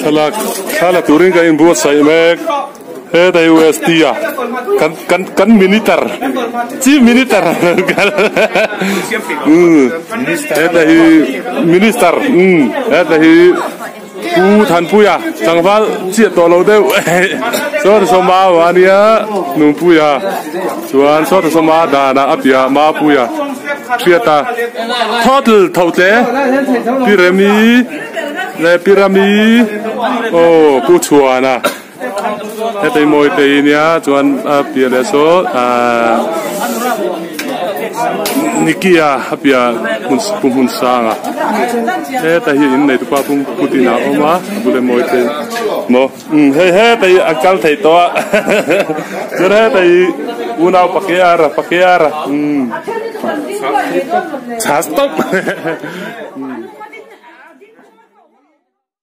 Thlalak thla la turin kan inbuatsaih mek heta hi UST a kan kan kan minister chief minister umm heta hi minister umm heta hi Pu Thanpuia tlangval chiah tawh lo deuh saw ta sawma a nia Nungpuia chuan saw ta sawma danah a piah Mapuia hriata Thawtl tho tle Pi Remi leh Pi Rami aw Pu Chhuana heta hi mawi te nia chuan a piah leh saw ahh Nikia a piah hmun pu hmun sanga heta hi in nei tupa pum putin a awm a a bula mawi te maw umm hei heta hi a kal theih tawh a chuan heta hi unau pakiara pakiara umm chhas tawp.